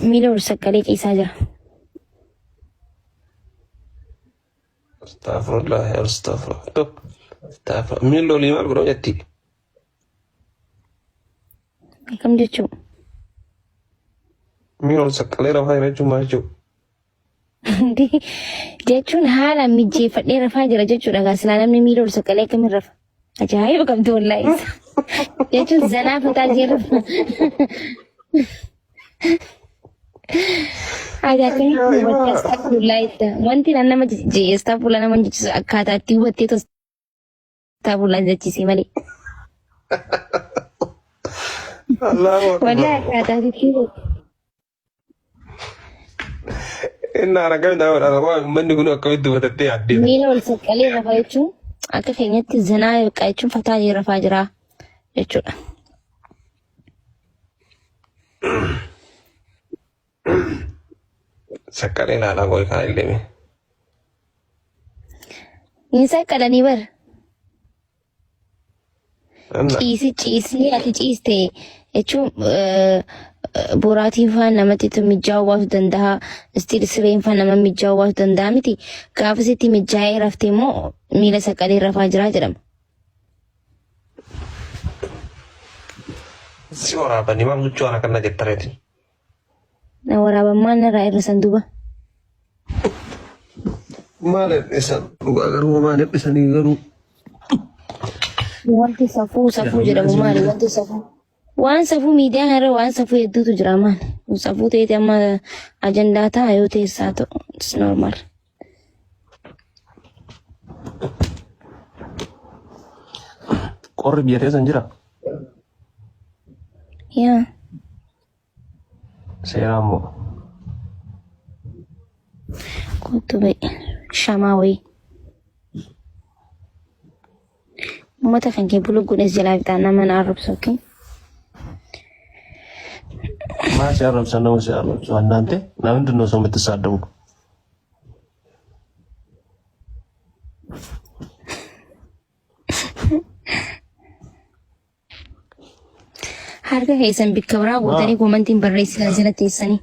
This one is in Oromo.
Miila ol saqqalee ciisaa jira. Astaghfirullah, astaghfirullah. Astaghfirullah. Miilli olii maal godhama jetti? Akkam jechuu? Miila ol saqqalee rafaa jira jechuun maal jechuudha? Jechuun haala mijjeeffadhee rafaa jira jechuudha. Gaa silaa namni miila ol saqqalee akkamiin rafa? Ajaa'iba qabdu wallaahi. Jechuun zanaa fataa jee rafa. Ati akkamitti hubattee astagfirullah jetta? Wanti nan nama jijjiiree astagfirullah nama jechisiisu akkaataa itti hubattee astagfirullah jechisee malee. Allahu akbar. Wallahi akkaataa itti hubatte. Inni haara nama dha. Uummanni kun akkamitti hubatattee yaaddee? Miila wal saqqalee rafaa jechuun akka keenyatti zanaa yookaan jechuun fataa jee rafaa jira jechuudha. Saqqalee ilaalaa qoy kaan illee mee. Hin saqqalanii bara. Anna. Ciisi ciisni ati ciiste jechuun boraatiin faan namatti itti mijaa'uu baasuu danda'a. Istiil sireen faan nama mijaa'uu baasuu danda'a miti. Gaafa sitti mijaa'ee rafte immoo miila saqqalee rafaa jira jedhama. Si waraabanii maal gochuu haala kana jettareeti. Na waraaban maal narraa irra san duba. Maal hir'isan dhugaa garuu maal hir'isanii garuu. Wanti safuu safuu jedhamu maali wanti safuu. Waan safuu miidiyaa kanarra waan safuu hedduutu jira maali. Kun safuu ta'eeti amma ajandaa ta'a yoo teessaa ta'u it's normal. Qorri biyya teessan jira. Yaa. Seeraan moo. Kottu ba'i. Shamaa wayii. Uummata kan kee bulu godhes jalaa fixaa nama na arrabsu okay? Maal si arrabsan nama si arrabsu annaante ለምንድን ነው ሰው የምትሳደቡ? Harka keessan bikka biraa gootanii koomantiin barreessitan jala teessanii.